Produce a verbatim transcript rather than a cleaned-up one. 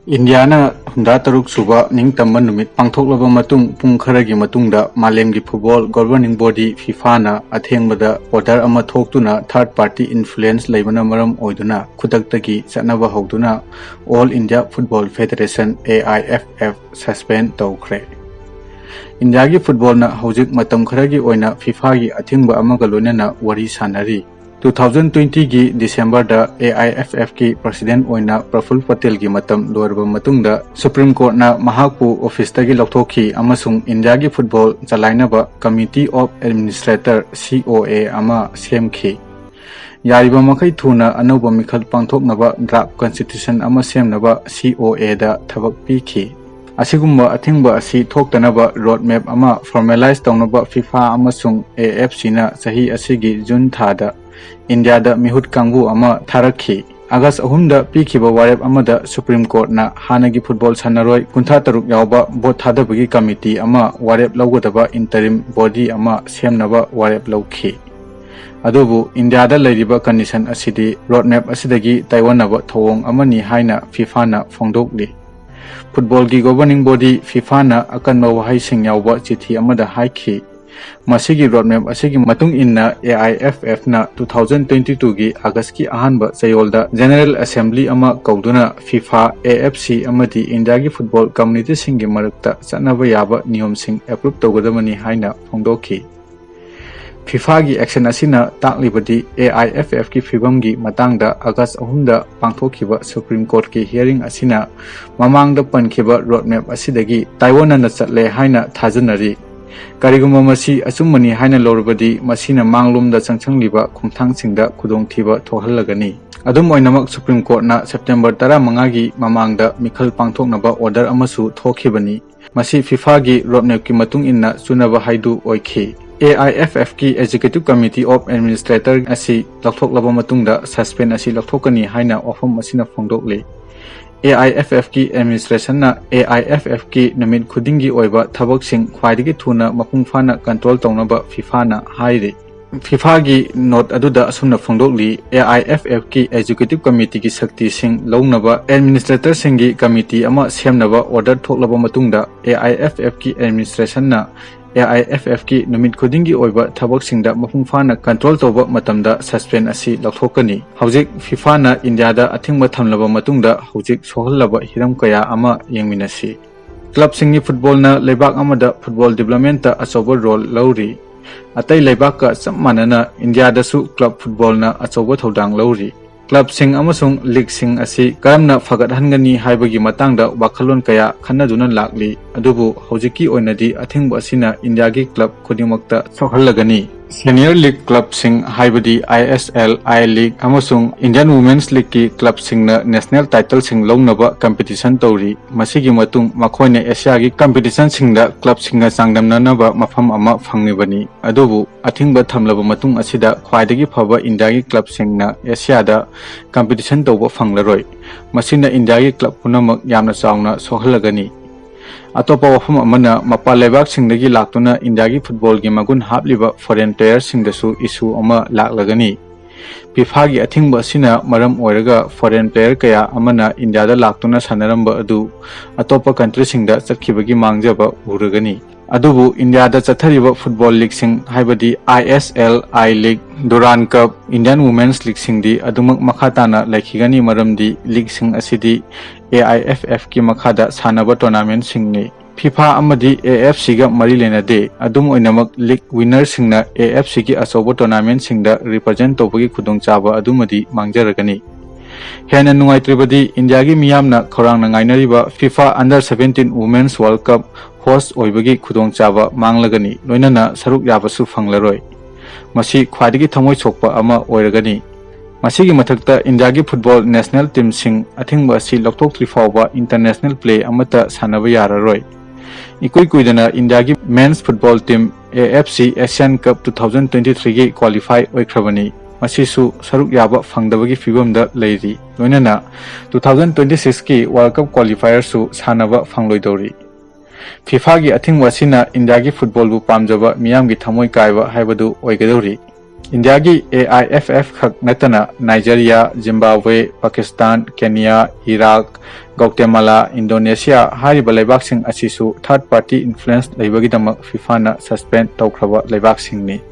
ꯏꯟꯗꯤꯌꯥꯅ ꯍꯨꯝꯗ꯭ꯔꯥ ꯇꯔꯨꯛ ꯁꯨꯕ ꯅꯤꯡꯇꯝꯕ ꯅꯨꯃꯤꯠ ꯄꯥꯡꯊꯣꯛꯂꯕ ꯃꯇꯨꯡ, ꯄꯨꯡ ꯈꯔꯒꯤ ꯃꯇꯨꯡꯗ ꯃꯥꯂꯦꯝꯒꯤ football governing body FIFAꯅ ꯑꯊꯦꯡꯕꯗ order ꯑꯃ ꯊꯣꯛꯇꯨꯅ third party influence ꯂꯩꯕꯅ ꯃꯔꯝ ꯑꯣꯏꯗꯨꯅ ꯈꯨꯗꯛꯇꯒꯤ ꯆꯠꯅꯕ ꯍꯧꯗꯨꯅ All India Football Federation, AIFF, suspend ꯇꯧꯈ꯭ꯔꯦ꯫ ꯏꯟꯗꯤꯌꯥꯒꯤ footballꯅ ꯍꯧꯖꯤꯛ ꯃꯇꯝ ꯈꯔꯒꯤ ꯑꯣꯏꯅ FIFAꯒꯤ ꯑꯊꯤꯡꯕ ꯑꯃꯒ ꯂꯣꯏꯅꯅ ꯋꯥꯔꯤ ꯁꯥꯟꯅꯔꯤ꯫ Two thousand twentyꯒꯤ Decemberꯗ AIFFꯀꯤ president ꯑꯣꯏꯅ ꯄ꯭ꯔꯐꯨꯜ ꯄꯇꯦꯜꯒꯤ ꯃꯇꯝ ꯂꯣꯏꯔꯕ ꯃꯇꯨꯡꯗ Supreme Courtꯅ ꯃꯍꯥꯛꯄꯨ officeꯇꯒꯤ ꯂꯧꯊꯣꯛꯈꯤ ꯑꯃꯁꯨꯡ ꯏꯟꯗꯤꯌꯥꯒꯤ football ꯆꯂꯥꯏꯅꯕ Committee of Administrator, COA, ꯑꯃ ꯁꯦꯝꯈꯤ꯫ ꯌꯥꯔꯤꯕ ꯃꯈꯩ ꯊꯨꯅ ꯑꯅꯧꯕ ꯃꯤꯈꯜ ꯄꯥꯡꯊꯣꯛꯅꯕ draft constitution ꯑꯃ ꯁꯦꯝꯅꯕ COAꯗ ꯊꯕꯛ ꯄꯤꯈꯤ꯫ ꯑꯁꯤꯒꯨꯝꯕ ꯑꯊꯤꯡꯕ ꯑꯁꯤ ꯊꯣꯛꯇꯅꯕ road map ꯑꯃ formalize ꯇꯧꯅꯕ FIFA ꯑꯃꯁꯨꯡ AFCꯅ ꯆꯍꯤ ꯑꯁꯤꯒꯤ June ꯊꯥꯗ ꯏꯟꯗꯤꯌꯥꯗ ꯃꯤꯍꯨꯠ ꯀꯥꯡꯕꯨ ꯑꯃ ꯊꯥꯔꯛꯈꯤ꯫ August ꯑꯍꯨꯝꯗ ꯄꯤꯈꯤꯕ ꯋꯥꯔꯦꯞ ꯑꯃꯗ Supreme Courtꯅ ꯍꯥꯟꯅꯒꯤ football ꯁꯥꯟꯅꯔꯣꯏ ꯀꯨꯟꯊ꯭ꯔꯥ ꯇꯔꯨꯛ ꯌꯥꯎꯕ vote ꯊꯥꯗꯕꯒꯤ committee ꯑꯃ ꯋꯥꯔꯦꯞ ꯂꯧꯒꯗꯕ interim body ꯑꯃ ꯁꯦꯝꯅꯕ ꯋꯥꯔꯦꯞ ꯂꯧꯈꯤ꯫ ꯑꯗꯨꯕꯨ ꯏꯟꯗꯤꯌꯥꯗ ꯂꯩꯔꯤꯕ condition ꯑꯁꯤꯗꯤ road map ꯑꯁꯤꯗꯒꯤ ꯇꯥꯏꯑꯣꯟꯅꯕ ꯊꯧꯑꯣꯡ ꯑꯃꯅꯤ ꯍꯥꯏꯅ FIFAꯅ ꯐꯣꯡꯗꯣꯛꯂꯤ꯫ Footballꯒꯤ governing body FIFAꯅ ꯑꯀꯟꯕ ꯋꯥꯍꯩꯁꯤꯡ ꯌꯥꯎꯕ ꯆꯤꯊꯤ ꯑꯃꯗ ꯍꯥꯏꯈꯤ, ꯃꯁꯤꯒꯤ road map ꯑꯁꯤꯒꯤ ꯃꯇꯨꯡ ꯏꯟꯅ AIFFꯅ two thousand twenty twoꯒꯤ Augustꯀꯤ ꯑꯍꯥꯟꯕ ꯆꯌꯣꯜꯗ General Assembly ꯑꯃ ꯀꯧꯗꯨꯅ FIFA, AFC ꯑꯃꯗꯤ ꯏꯟꯗꯤꯌꯥꯒꯤ football communityꯁꯤꯡꯒꯤ ꯃꯔꯛꯇ ꯆꯠꯅꯕ ꯌꯥꯕ ꯅꯤꯌꯣꯝꯁꯤꯡ approve ꯇꯧꯒꯗꯕꯅꯤ ꯍꯥꯏꯅ ꯐꯣꯡꯗꯣꯛꯈꯤ꯫ FIFAꯒꯤ action ꯑꯁꯤꯅ ꯇꯥꯛꯂꯤꯕꯗꯤ AIFFꯀꯤ ꯐꯤꯕꯝꯒꯤ ꯃꯇꯥꯡꯗ August ꯑꯍꯨꯝꯗ ꯄꯥꯡꯊꯣꯛꯈꯤꯕ Supreme Courtꯀꯤ hearing ꯑꯁꯤꯅ ꯃꯃꯥꯡꯗ ꯄꯟꯈꯤꯕ road map ꯑꯁꯤꯗꯒꯤ ꯇꯥꯏꯑꯣꯟꯅꯅ ꯆꯠꯂꯦ ꯍꯥꯏꯅ ꯊꯥꯖꯅꯔꯤ꯫ ꯀꯔꯤꯒꯨꯝꯕ ꯃꯁꯤ ꯑꯆꯨꯝꯕꯅꯤ ꯍꯥꯏꯅ ꯂꯧꯔꯕꯗꯤ, ꯃꯁꯤꯅ ꯃꯥꯡꯂꯣꯝꯗ ꯆꯪꯁꯤꯜꯂꯤꯕ ꯈꯣꯡꯊꯥꯡꯁꯤꯡꯗ ꯈꯨꯗꯣꯡꯊꯤꯕ ꯊꯣꯛꯍꯜꯂꯒꯅꯤ꯫ ꯑꯗꯨꯝ ꯑꯣꯏꯅꯃꯛ, Supreme Courtꯅ September ꯇꯔꯥꯃꯉꯥꯒꯤ ꯃꯃꯥꯡꯗ ꯃꯤꯈꯜ ꯄꯥꯡꯊꯣꯛꯅꯕ order ꯑꯃꯁꯨ ꯊꯣꯛꯈꯤꯕꯅꯤ꯫ ꯃꯁꯤ FIFAꯒꯤ road mapꯀꯤ ꯃꯇꯨꯡ ꯏꯟꯅ ꯆꯨꯅꯕ ꯍꯥꯏꯗꯨ ꯑꯣꯏꯈꯤ꯫ AIFFꯀꯤ Executive Committee of Administrator ꯑꯁꯤ ꯂꯧꯊꯣꯛꯂꯕ ꯃꯇꯨꯡꯗ suspend ꯑꯁꯤ ꯂꯧꯊꯣꯛꯀꯅꯤ ꯍꯥꯏꯅ ꯋꯥꯐꯝ ꯑꯁꯤꯅ ꯐꯣꯡꯗꯣꯛꯂꯤ꯫ AIFFꯀꯤ administrationꯅ AIFFꯀꯤ ꯅꯨꯃꯤꯠ ꯈꯨꯗꯤꯡꯒꯤ ꯑꯣꯏꯕ ꯊꯕꯛꯁꯤꯡ ꯈ꯭ꯋꯥꯏꯗꯒꯤ ꯊꯨꯅ ꯃꯄꯨꯡ ꯐꯥꯅ control ꯇꯧꯅꯕ FIFAꯅ ꯍꯥꯏꯔꯤ꯫ ꯐꯤꯐꯥꯒꯤ ꯅꯣꯠ ꯑꯗꯨꯗ ꯑꯁꯨꯝꯅ ꯐꯣꯡꯗꯣꯛꯂꯤ, ꯑꯦ ꯑꯥꯏ ꯑꯦꯐ ꯑꯦꯐꯀꯤ ꯑꯦꯛꯖꯤꯀ꯭ꯌꯨꯇꯤꯚ ꯀꯃꯤꯇꯤꯒꯤ ꯁꯛꯇꯤꯁꯤꯡ ꯂꯧꯅꯕ ꯑꯦꯗꯃꯤꯅꯤꯁꯇ꯭ꯔꯦꯇꯔꯁꯤꯡꯒꯤ ꯀꯃꯤꯇꯤ ꯑꯃ ꯁꯦꯝꯅꯕ ꯑꯣꯔꯗꯔ ꯊꯣꯛꯂꯕ ꯃꯇꯨꯡꯗ, A I F ꯑꯦꯐꯀꯤ ꯑꯦꯗꯃꯤꯅꯤꯁꯇ꯭ꯔꯦꯁꯟꯅ A I F ꯑꯦꯐꯀꯤ ꯅꯨꯃꯤꯠ ꯈꯨꯗꯤꯡꯒꯤ ꯑꯣꯏꯕ ꯊꯕꯛꯁꯤꯡꯗ ꯃꯄꯨꯡ ꯐꯥꯅ ꯀꯟꯇ꯭ꯔꯣꯜ ꯇꯧꯕ ꯃꯇꯝꯗ ꯁꯁꯄꯦꯟ ꯑꯁꯤ ꯂꯧꯊꯣꯛꯀꯅꯤ꯫ ꯍꯧꯖꯤꯛ ꯐꯤꯐꯥꯅ ꯏꯟꯗꯤꯌꯥꯗ ꯑꯊꯤꯡꯕ ꯊꯝꯂꯕ ꯃꯇꯨꯡꯗ ꯍꯧꯖꯤꯛ ꯁꯣꯛꯍꯜꯂꯕ ꯍꯤꯔꯝ ꯀꯌꯥ ꯑꯃ ꯌꯦꯡꯃꯤꯟꯅꯁꯤ꯫ ꯀ꯭ꯂꯕꯁꯤꯡꯒꯤ ꯐꯨꯠꯕꯣꯜꯅ ꯂꯩꯕꯥꯛ ꯑꯃꯗ ꯐꯨꯠꯕꯣꯜ ꯗꯤꯕ꯭ꯂꯞꯃꯦꯟꯇ ꯑꯆꯧꯕ ꯔꯣꯜ ꯂꯧꯔꯤ꯫ ꯑꯇꯩ ꯂꯩꯕꯥꯛꯀ ꯆꯞ ꯃꯥꯟꯅꯅ ꯏꯟꯗꯤꯌꯥꯗꯁꯨ ꯀ꯭ꯂꯕ ꯐꯨꯠꯕꯣꯜꯅ ꯑꯆꯧꯕ ꯊꯧꯗꯥꯡ ꯂꯧꯔꯤ꯫ ꯀ꯭ꯂꯕꯁꯤꯡ ꯑꯃꯁꯨꯡ ꯂꯤꯒꯁꯤꯡ ꯑꯁꯤ ꯀꯔꯝꯅ ꯐꯒꯠꯍꯟꯒꯅꯤ ꯍꯥꯏꯕꯒꯤ ꯃꯇꯥꯡꯗ ꯋꯥꯈꯜꯂꯣꯟ ꯀꯌꯥ ꯈꯟꯅꯗꯨꯅ ꯂꯥꯛꯂꯤ, ꯑꯗꯨꯕꯨ ꯍꯧꯖꯤꯛꯀꯤ ꯑꯣꯏꯅꯗꯤ ꯑꯊꯤꯡꯕ ꯑꯁꯤꯅ ꯏꯟꯗꯤꯌꯥꯒꯤ ꯀ꯭ꯂꯕ ꯈꯨꯗꯤꯡꯃꯛꯇ ꯁꯣꯛꯍꯜꯂꯒꯅꯤ꯫ ꯁꯦꯅꯤꯌꯔ ꯂꯤꯒ ꯀ꯭ꯂꯕꯁꯤꯡ, ꯍꯥꯏꯕꯗꯤ ꯑꯥꯏ ꯑꯦꯁ ꯑꯦꯜ, ꯑꯥꯏ ꯂꯤꯒ ꯑꯃꯁꯨꯡ ꯏꯟꯗꯤꯌꯟ ꯋꯨꯃꯦꯟꯁ ꯂꯤꯒꯀꯤ ꯀ꯭ꯂꯕꯁꯤꯡꯅ ꯅꯦꯁꯅꯦꯜ ꯇꯥꯏꯇꯜꯁꯤꯡ ꯂꯧꯅꯕ ꯀꯝꯄꯤꯇꯤꯁꯟ ꯇꯧꯔꯤ꯫ ꯃꯁꯤꯒꯤ ꯃꯇꯨꯡ ꯃꯈꯣꯏꯅ ꯑꯦꯁꯤꯌꯥꯒꯤ ꯀꯝꯄꯤꯇꯤꯁꯟꯁꯤꯡꯗ ꯀ꯭ꯂꯕꯁꯤꯡꯒ ꯆꯥꯡꯗꯝꯅꯅꯕ ꯃꯐꯝ ꯑꯃ ꯐꯪꯂꯤꯕꯅꯤ꯫ ꯑꯗꯨꯕꯨ ꯑꯊꯤꯡꯕ ꯊꯝꯂꯕ ꯃꯇꯨꯡ ꯑꯁꯤꯗ ꯈ꯭ꯋꯥꯏꯗꯒꯤ ꯐꯕ ꯏꯟꯗꯤꯌꯥꯒꯤ ꯀ꯭ꯂꯕꯁꯤꯡꯅ ꯑꯦꯁꯤꯌꯥꯗ ꯀꯝꯄꯤꯇꯤꯁꯟ ꯇꯧꯕ ꯐꯪꯂꯔꯣꯏ꯫ ꯃꯁꯤꯅ ꯏꯟꯗꯤꯌꯥꯒꯤ ꯀ꯭ꯂꯕ ꯄꯨꯝꯅꯃꯛ ꯌꯥꯝꯅ ꯆꯥꯎꯅ ꯁꯣꯛꯍꯜꯂꯒꯅꯤ꯫ ꯑꯇꯣꯞꯄ ꯋꯥꯐꯝ ꯑꯃꯅ, ꯃꯄꯥꯟ ꯂꯩꯕꯥꯛꯁꯤꯡꯗꯒꯤ ꯂꯥꯛꯇꯨꯅ ꯏꯟꯗꯤꯌꯥꯒꯤ ꯐꯨꯠꯕꯣꯜꯒꯤ ꯃꯒꯨꯟ ꯍꯥꯞꯂꯤꯕ ꯐꯣꯔꯦꯟ ꯄ꯭ꯂꯦꯌꯔꯁꯤꯡꯗꯁꯨ ꯏꯁꯨ ꯑꯃ ꯂꯥꯛꯂꯒꯅꯤ꯫ ꯐꯤꯐꯥꯒꯤ ꯑꯊꯤꯡꯕ ꯑꯁꯤꯅ ꯃꯔꯝ ꯑꯣꯏꯔꯒ ꯐꯣꯔꯦꯟ ꯄ꯭ꯂꯦꯌꯔ ꯀꯌꯥ ꯑꯃꯅ ꯏꯟꯗꯤꯌꯥꯗ ꯂꯥꯛꯇꯨꯅ ꯁꯥꯟꯅꯔꯝꯕ ꯑꯗꯨ ꯑꯇꯣꯞꯄ ꯀꯟꯇ꯭ꯔꯤꯁꯤꯡꯗ ꯆꯠꯈꯤꯕꯒꯤ ꯃꯥꯡꯖꯕ ꯎꯔꯒꯅꯤ꯫ ꯑꯗꯨꯕꯨ ꯏꯟꯗꯤꯌꯥꯗ ꯆꯠꯊꯔꯤꯕ ꯐꯨꯠꯕꯣꯜ ꯂꯤꯒꯁꯤꯡ, ꯍꯥꯏꯕꯗꯤ ꯑꯥꯏ ꯑꯦꯁ ꯑꯦꯜ, ꯑꯥꯏ ꯂꯤꯒ, ꯗꯨꯔꯥꯟ ꯀꯞ, ꯏꯟꯗꯤꯌꯟ ꯋꯨꯃꯦꯟꯁ ꯂꯤꯒꯁꯤꯡꯗꯤ ꯑꯗꯨꯃꯛ ꯃꯈꯥ ꯇꯥꯅ ꯂꯩꯈꯤꯒꯅꯤ, ꯃꯔꯝꯗꯤ ꯂꯤꯒꯁꯤꯡ ꯑꯁꯤꯗꯤ ꯑꯦ ꯑꯥꯏ ꯑꯦꯐ ꯑꯦꯐꯀꯤ ꯃꯈꯥꯗ ꯁꯥꯟꯅꯕ ꯇꯣꯔꯅꯥꯃꯦꯟꯠꯁꯤꯡꯅꯤ꯫ ꯐꯤꯐꯥ ꯑꯃꯗꯤ ꯑꯦ ꯑꯦꯐ ꯁꯤꯒ ꯃꯔꯤ ꯂꯩꯅꯗꯦ꯫ ꯑꯗꯨꯝ ꯑꯣꯏꯅꯃꯛ, ꯂꯤꯒ ꯋꯤꯟꯅꯔꯁꯤꯡꯅ ꯑꯦ ꯑꯦꯐ ꯁꯤꯒꯤ ꯑꯆꯧꯕ ꯇꯣꯔꯅꯥꯃꯦꯟꯠꯁꯤꯡꯗ ꯔꯤꯄ꯭ꯔꯖꯦꯟꯠ ꯇꯧꯕꯒꯤ ꯈꯨꯗꯣꯡꯆꯥꯕ ꯑꯗꯨꯃꯗꯤ ꯃꯥꯡꯖꯔꯒꯅꯤ꯫ ꯍꯦꯟꯅ ꯅꯨꯡꯉꯥꯏꯇ꯭ꯔꯤꯕꯗꯤ, ꯏꯟꯗꯤꯌꯥꯒꯤ ꯃꯤꯌꯥꯝꯅ ꯈꯧꯔꯥꯡꯅ ꯉꯥꯏꯅꯔꯤꯕ FIFA under seventeen women's world cup host ꯑꯣꯏꯕꯒꯤ ꯈꯨꯗꯣꯡꯆꯥꯕ ꯃꯥꯡꯂꯒꯅꯤ, ꯂꯣꯏꯅꯅ ꯁꯔꯨꯛ ꯌꯥꯕꯁꯨ ꯐꯪꯂꯔꯣꯏ꯫ ꯃꯁꯤ ꯈ꯭ꯋꯥꯏꯗꯒꯤ ꯊꯃꯣꯏ ꯁꯣꯛꯄ ꯑꯃ ꯑꯣꯏꯔꯒꯅꯤ꯫ ꯃꯁꯤꯒꯤ ꯃꯊꯛꯇ, ꯏꯟꯗꯤꯌꯥꯒꯤ ꯐꯨꯠꯕꯣꯜ ꯅꯦꯁꯅꯦꯜ ꯇꯤꯝꯁꯤꯡ ꯑꯊꯤꯡꯕ ꯑꯁꯤ ꯂꯧꯊꯣꯛꯇ꯭ꯔꯤ ꯐꯥꯎꯕ ꯏꯟꯇꯔꯅꯦꯁꯅꯦꯜ ꯄ꯭ꯂꯦ ꯑꯃꯠꯇ ꯁꯥꯟꯅꯕ ꯌꯥꯔꯔꯣꯏ꯫ ꯏꯀꯨꯏ ꯀꯨꯏꯗꯅ ꯏꯟꯗꯤꯌꯥꯒꯤ men's football team A F C Asian cup two thousand twenty ꯊ꯭ꯔꯤꯒꯤ ꯀ꯭ꯋꯥꯂꯤꯐꯥꯏ ꯑꯣꯏꯈ꯭ꯔꯕꯅꯤ꯫ ꯃꯁꯤꯁꯨ ꯁꯔꯨꯛ ꯌꯥꯕ ꯐꯪꯗꯕꯒꯤ ꯐꯤꯕꯝꯗ ꯂꯩꯔꯤ꯫ ꯂꯣꯏꯅꯅ ꯇꯨ ꯊꯥꯎꯖꯟ ꯇ꯭ꯋꯦꯟꯇꯤ ꯁꯤꯛꯁꯀꯤ ꯋꯥꯔꯜꯗ ꯀꯞ ꯀ꯭ꯋꯥꯂꯤꯐꯥꯌꯔꯁꯨ ꯁꯥꯟꯅꯕ ꯐꯪꯂꯣꯏꯗꯧꯔꯤ꯫ ꯐꯤꯐꯥꯒꯤ ꯑꯊꯤꯡꯕ ꯑꯁꯤꯅ ꯏꯟꯗꯤꯌꯥꯒꯤ ꯐꯨꯠꯕꯣꯜꯕꯨ ꯄꯥꯝꯖꯕ ꯃꯤꯌꯥꯝꯒꯤ ꯊꯃꯣꯏ ꯀꯥꯏꯕ ꯍꯥꯏꯕꯗꯨ ꯑꯣꯏꯒꯗꯧꯔꯤ꯫ ꯏꯟꯗꯤꯌꯥꯒꯤ ꯑꯦ ꯑꯥꯏ ꯑꯦꯐ ꯑꯦꯐ ꯈꯛ ꯅꯠꯇꯅ ꯅꯥꯏꯖꯦꯔꯤꯌꯥ, ꯖꯤꯝꯕꯥꯕ꯭ꯋꯦ, ꯄꯥꯀꯤꯁꯇꯥꯟ, ꯀꯦꯅꯤꯌꯥ, ꯏꯔꯥꯛ, ꯒꯧꯇꯦꯃꯥꯂꯥ, ꯏꯟꯗꯣꯅꯦꯁꯤꯌꯥ ꯍꯥꯏꯔꯤꯕ ꯂꯩꯕꯥꯛꯁꯤꯡ ꯑꯁꯤꯁꯨ ꯊꯥꯔꯠ ꯄꯥꯔꯇꯤ ꯏꯟꯐ꯭ꯂꯨꯌꯦꯟꯁ ꯂꯩꯕꯒꯤꯗꯃꯛ ꯐꯤꯐꯥꯅ ꯁꯁꯄꯦꯟ ꯇꯧꯈ꯭ꯔꯕ ꯂꯩꯕꯥꯛꯁꯤꯡꯅꯤ꯫